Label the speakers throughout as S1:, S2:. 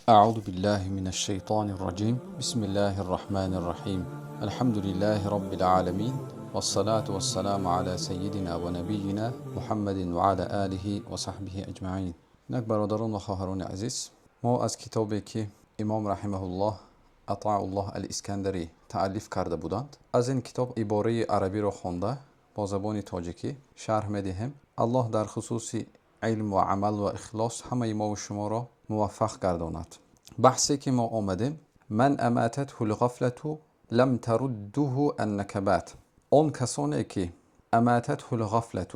S1: أعوذ بالله من الشيطان الرجيم. بسم الله الرحمن الرحيم. الحمد لله رب العالمين، والصلاة والسلام على سيدنا ونبينا محمد وعلى آله وصحبه أجمعين. Инак, бародарон ва хоҳарони азиз, мо аз китобе, ки имом раҳимаҳуллоҳ Атауллоҳ Алискандарӣ таълиф карда буданд, аз ин китоб ибораи арабиро хонда, бо забони тоҷикӣ шарҳ медиҳем. Аллоҳ дар хусуси илм ва амал ва ихлос ҳамаи мову шуморо муваффақ гардонад. Баҳсе ки мо омадем: من أماتته الغفلة لم ترده النكبات. Он касоне ки أماتته الغفلة,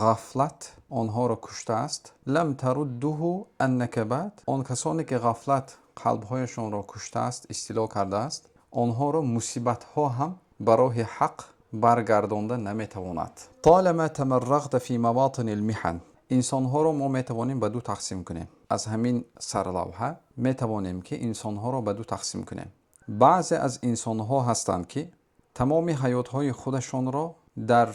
S1: ғафлат онҳоро куштааст, لم ترده النكبات, он касоне ки ғафлат қалбҳояшонро куштааст, истило кардааст, онҳоро мусибатҳо ҳам ба роҳи ҳақ баргардонда наметавонад. طالما تمرغت في مواطن المحن. Инсонҳоро мо метавонем ба ду тақсим кунем. Аз ҳамин сарлавҳа метавонем, ки инсонҳоро ба ду тақсим кунем. Баъзе аз инсонҳо ҳастанд, ки тамоми ҳаётҳои худашонро дар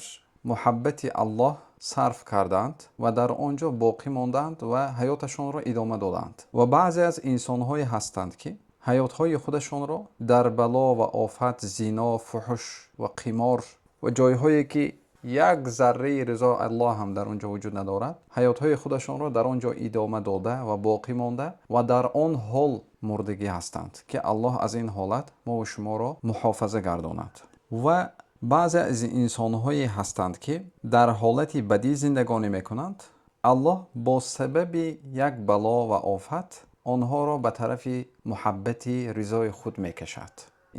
S1: муҳаббати Аллоҳ сарф кардаанд ва дар он ҷо боқӣ мондаанд ва ҳаёташонро идома додаанд, ва баъзе аз инсонҳое ҳастанд, ки ҳаётҳои худашонро дар бало ва офат, зино, фуҳуш ва қимор ва ҷойҳое, ки як зарраи ризо Аллоҳ ҳам дар он ҷо вуҷуд надорад, ҳаётҳои худашонро дар он ҷо идома дода ва боқӣ монда ва дар он ҳол мурдагӣ ҳастанд, ки Аллоҳ аз ин ҳолат мову шуморо муҳофаза гардонад. Ва баъзе аз инсонҳое ҳастанд, ки дар ҳолати бадӣ зиндагонӣ мекунанд. Аллоҳ бо сабаби як бало ва офат онҳоро ба тарафи муҳаббати ризои худ мекашад.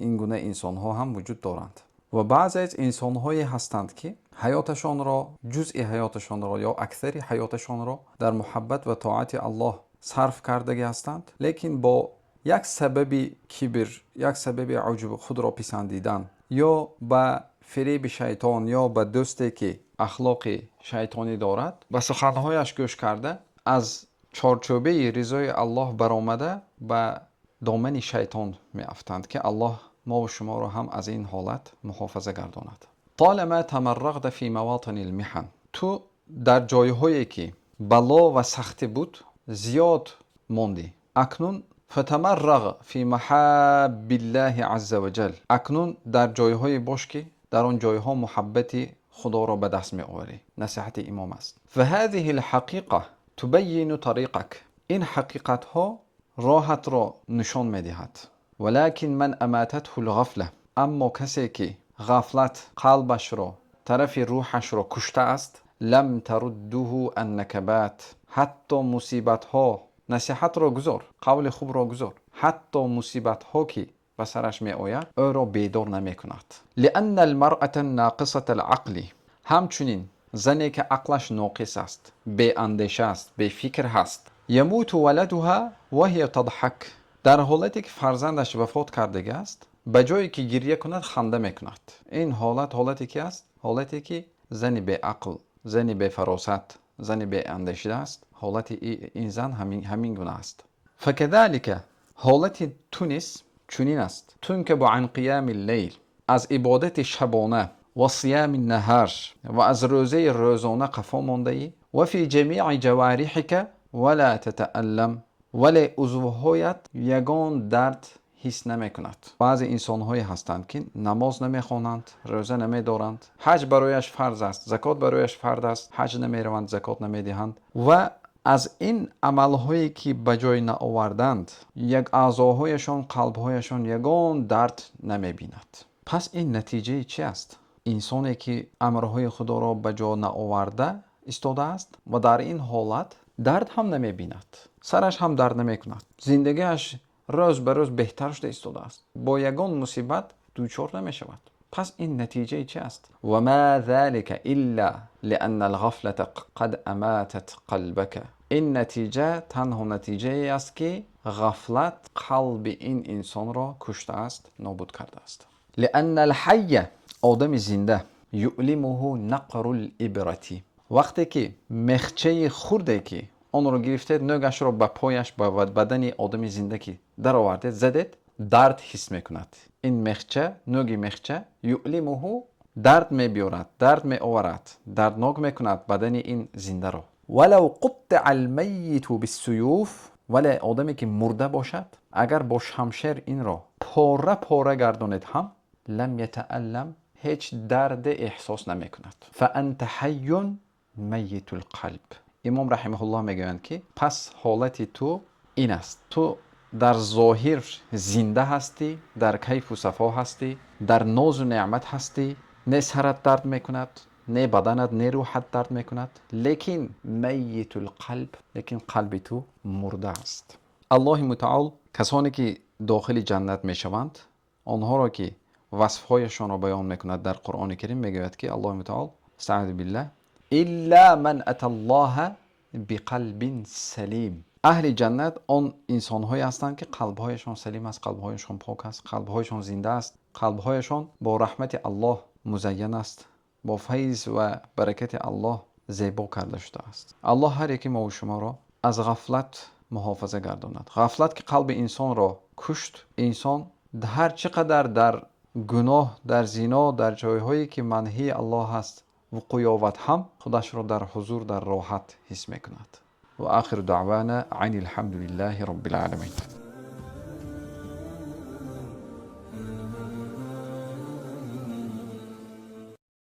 S1: Ин гуна инсонҳо ҳам вуҷуд доранд. Ва баъзе аз инсонҳое ҳастанд, ки ҳаёташонро, ҷузъи ҳаёташонро ё аксари ҳаёташонро дар муҳаббат ва тоати Аллоҳ сарф кардагӣ ҳастанд, лекин бо як сабаби кибр, як сабаби уҷб, худро писандидан, ё ба фиреби шайтон, ё ба дӯсте, ки ахлоқи шайтонӣ дорад, ба суханҳояш гӯш карда, аз чорчӯбаи ризои Аллоҳ баромада, ба домани шайтон меафтанд, ки Аллоҳ мову шуморо ҳам аз ин ҳолат муҳофаза гардонад. طالما تمرغت في مواطن المحن. Ту дар ҷойҳое, ки бало ва сахтӣ буд, зиёд мондӣ. Акнун فتمرغ في محاب الله عز وجل. Акнун дар ҷойҳое бош, ки дар он ҷойҳо муҳаббати Худоро ба даст меоварӣ. Насиҳати имом аст. فهذه الحقيقة تبين طريقك. Ин ҳақиқатҳо роҳатро нишон медиҳад. ولكن من أماتته الغفلة. Аммо касе, ки ғафлат қалбашро, тарафи рӯҳашро куштааст, لم ترده النكبات. Ҳатто мусибатҳо, насиҳатро гузор, қавли хубро гузор, ҳатто мусибатҳо, ки ба сараш меояд, ӯро бедор намекунад. لأن المرأة الناقصة العقل. Ҳамчунин зане, ки ақлаш ноқис аст, беандеша аст, бефикр ҳаст, يموت ولدها وهي تضحك. Дар ҳолате, ки фарзандаш вафот кардагӣ аст, ба ҷое ки гирья кунад, ханда мекунад. Ин ҳолат ҳолате ки аст, ҳолате ки зани беақл, зани бефаросат, зани беандешида аст. Ҳолати ин зан ҳамин гуна аст. فكذلك. Ҳолати ту низ чунин аст. تنكب عن قيام الليل. Аз ибодати шабона, وصيام النهار, ва аз рӯзаи рӯзона қафо мондаӣ. وفي جميع جوارحك ولا تتألم. Вале узвҳоят ягон дард ҳис намекунад. Баъзе инсонҳое ҳастанд, ки намоз намехонанд, рӯза намедоранд, ҳаҷ барояш фарз аст, закот барояш фарз аст, ҳаҷ намераванд, закот намедиҳанд ва аз ин амалҳое, ки ба ҷой наоварданд, як аъзоҳояшон, қалбҳояшон ягон дард намебинад. Пас ин натиҷаи чи аст? Инсоне, ки амрҳои Худоро ба ҷо наоварда истодааст ва дар ин ҳолат дард ҳам намебинад, сараш ҳам дард намекунад, зиндагиаш рӯз ба рӯз беҳтар шуда истодааст, бо ягон мусибат дучор намешавад. Пас ин натиҷаи чи аст? وما ذلك إلا لأن الغفلة قد أماتت قلبك. Ин натиҷа танҳо натиҷае аст, ки ғафлат қалби ин инсонро куштааст, нобуд кардааст. لأن الحي. Одами зинда, يؤلمه نقر الإبرة. Вақте ки мехчаи хурде, ки онро гирифтед, нӯгашро ба пояш, ба бадани одами зинда ки даровардед, задед, дард ҳис мекунад. Ин мехча, нӯги мехча, يؤلمه, дард мебиёрад, дард меоварад, дарднок мекунад бадани ин зиндаро. ولو قطع الميت بالسيوف. Вале одаме ки мурда бошад, агар бо шамшер инро пора пора гардонед ҳам, لم يتألم, ҳеҷ дарде эҳсос намекунад. فأنت حي ميت القلب. Имом раҳимаҳуллоҳ мегӯянд, ки пас ҳолати ту ин аст: ту дар зоҳир зинда ҳастӣ, дар кайфу сафо ҳастӣ, дар нозу неъмат ҳастӣ, не сарат дард мекунад, не баданат, не рӯҳат дард мекунад, лекин ميت القلب, лекин қалби ту мурда аст. Аллоҳи мутаол касоне ки дохили ҷаннат мешаванд, онҳоро ки васфҳояшонро баён мекунад дар Қуръони Карим, мегӯяд ки Аллоҳи мутаол, استعاذ بالله: إلا من أتى الله بقلب سليم. Аҳли ҷаннат он инсонҳое ҳастанд, ки қалбҳояшон салим аст, қалбҳояшон пок аст, қалбҳояшон зинда аст, қалбҳояшон бо раҳмати Аллоҳ музайян аст, бо файз ва баракати Аллоҳ зебо карда шудааст. Аллоҳ ҳар яки мову шуморо аз ғафлат муҳофаза гардонад. Ғафлат ки қалби инсонро кушт, инсон ҳар чӣ қадар дар гуноҳ, дар зино, дар ҷойҳое ки манҳии Аллоҳ ҳаст, вуқӯъ ёбад ҳам, худашро дар ҳузур, дар роҳат ҳис мекунад. وآخر دعوانا أن الحمد لله رب العالمين.